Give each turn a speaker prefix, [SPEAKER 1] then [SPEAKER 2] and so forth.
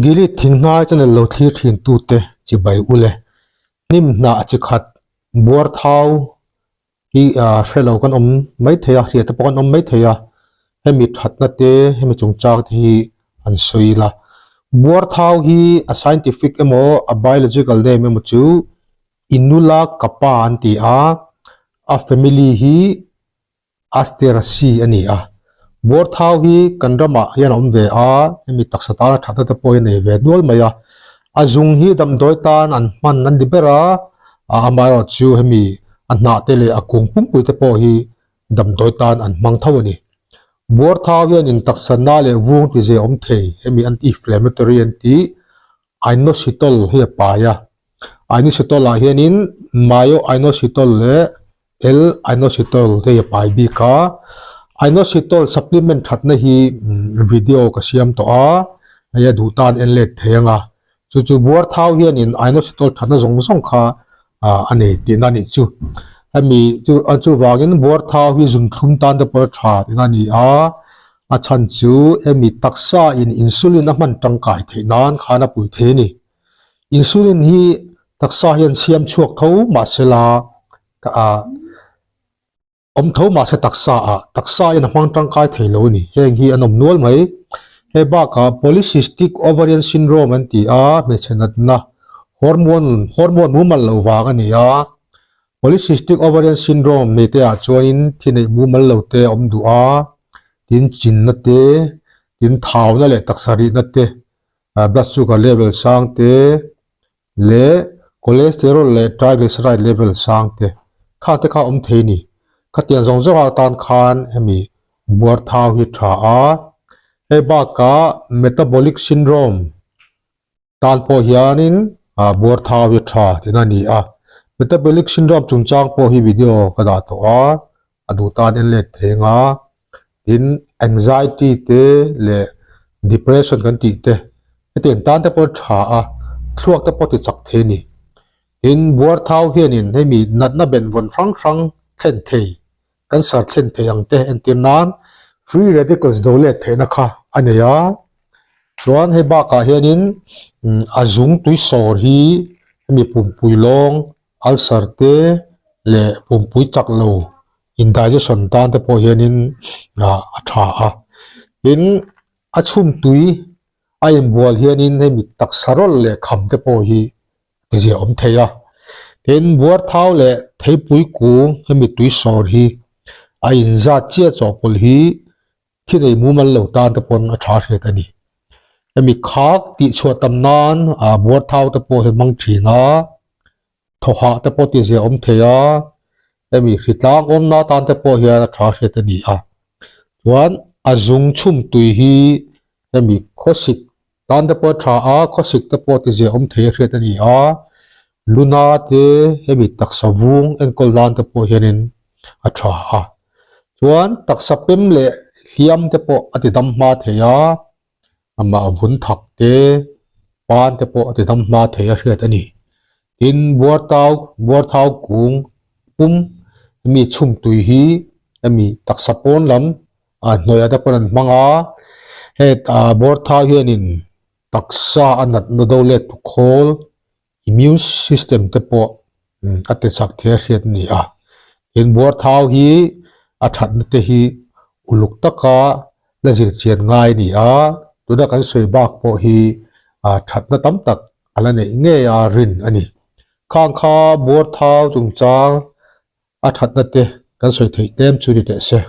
[SPEAKER 1] Gilead thinghnai channel lo thlir thin tute chibai ule hnim hnah chi khat buar thau hi hre lo kan awm mai thei a hriat te pawh kan awm mai thei a hemi thatna te hemi chungchang te hi an sawi ila buar thau hi a scientific emaw a biological name emaw chu Inula Kappa an ti a a family hi Asteraceae a ni a. Buarthau hi kan ramah hian a awm ve a, hemi taksa tana thatna te pawh hi a nei ve nual mai a. A zung hi damdawi tan an hman an ni ber a, amaherawh chu hemi a hnah te leh a kung pumpui te pawh hi damdawi tan an hmang tho a ni. Buarthau hian in taksa na leh vung ti zia awm thei, hemi anti-inflammatory an tih, Inositol hi a pai a. Inositol ah hianin myo-inositol leh L-inositol hei a pai bik a. Inositol supplement thatna hi video ka siam tawh a, hei a duh tan en let thei ang a. Chu chu buar thau hianin inositol thatna zawng zawng kha a nei tihna a nih chu. Hemi chu chuvangin buar thau hi zunthlum tan te pawh a tha tihna a ni a. A chhan chu hemi taksa in insulin a hman tangkai theih nan khan a pui thei a ni. Insulin hi taksa hian siam chhuak tho mahsela awm tho mahse taksa ah taksa in a hmang tangkai thei lo a ni. Heng hi an awm nual mai. Hei bakah polycystic ovarian syndrome an ti a, hmeichhe natna hormone hormone mumal loh vang a ni a. Polycystic ovarian syndrome nei te ah chuanin thi neih mumal lo te a awm duh a, tin chinna te, tin thauna leh taksa rihna te, blood sugar level sang te leh cholesterol leh triglyceride level sang te khang te kha a awm thei a ni. Khatiang zawng zawng atan khan hemi buar thau hi tha a, hei bakah metabolic syndrome Tan pawh hianin buar thau hi tha tihna a ni a. Metabolic syndrome chungchang pawh hi video ka dah tawh a, a duh tan en let thei anga. Tin, anxiety te leh depression kan tih te hetiang tan te pawh a tha a, thluak te pawh ti chak thei a ni. Tin, buar thau hianin hemi natna benvawn hrang hrang thlen thei Cancer thlen thei ang te entir nan free radicals do let theihna kha a nei a, chuan hei bakah hianin a zung tui sawr hi hemi pumpui lawng ulcer te leh pumpui chak lo indigestion tan te pawh hianin a tha a, tin a chhum tui a inbual hianin hemi taksa rawlh leh kham te pawh hi ti zia awm thei a. Tin, buarthau leh theipui kung hemi tui sawr hi a inzat chiah chawhpawlh hi thi nei mumal lo tan te pawn a tha hriat a ni. Hemi khak tih chhuah tam nan buarthau te pawh hi hmang thin a, thawhah te pawh ti zia awm thei a, hemi hritlang awmna tan te pawh hian a tha hriat a ni a. Chuan a zung chhum tui hi hemi khawsik Tan te pawh a tha a, khawsik te pawh ti ziah awm thei a hriat a ni a, luna te hemi taksa vung enkawl nan te pawh hianin a tha a. Chuan taksa pem leh hliam te pawh a ti dam hma thei a, amah vun thak te, pan te pawh a ti dam hma thei a hriat a ni. Tin, buartau, buarthau kung pum hemi chhum tui hi hemi taksa pawn lam A hnuaiah te pawn an hmang a, hetah Bawrthau hianin taksa a natna do let tu khawl immune system te pawh a ti chak thei a hriat a ni a. Tin, Bawrthau hi a thatna te hi uluk taka la zir chian ngai a ni a, tuna kan sawi bak pawh hi thatna tam tak a la neih ngei a rin a ni. Khang kha Bawrthau chungchang a thatna te kan sawi theih tlem chu ni teh se.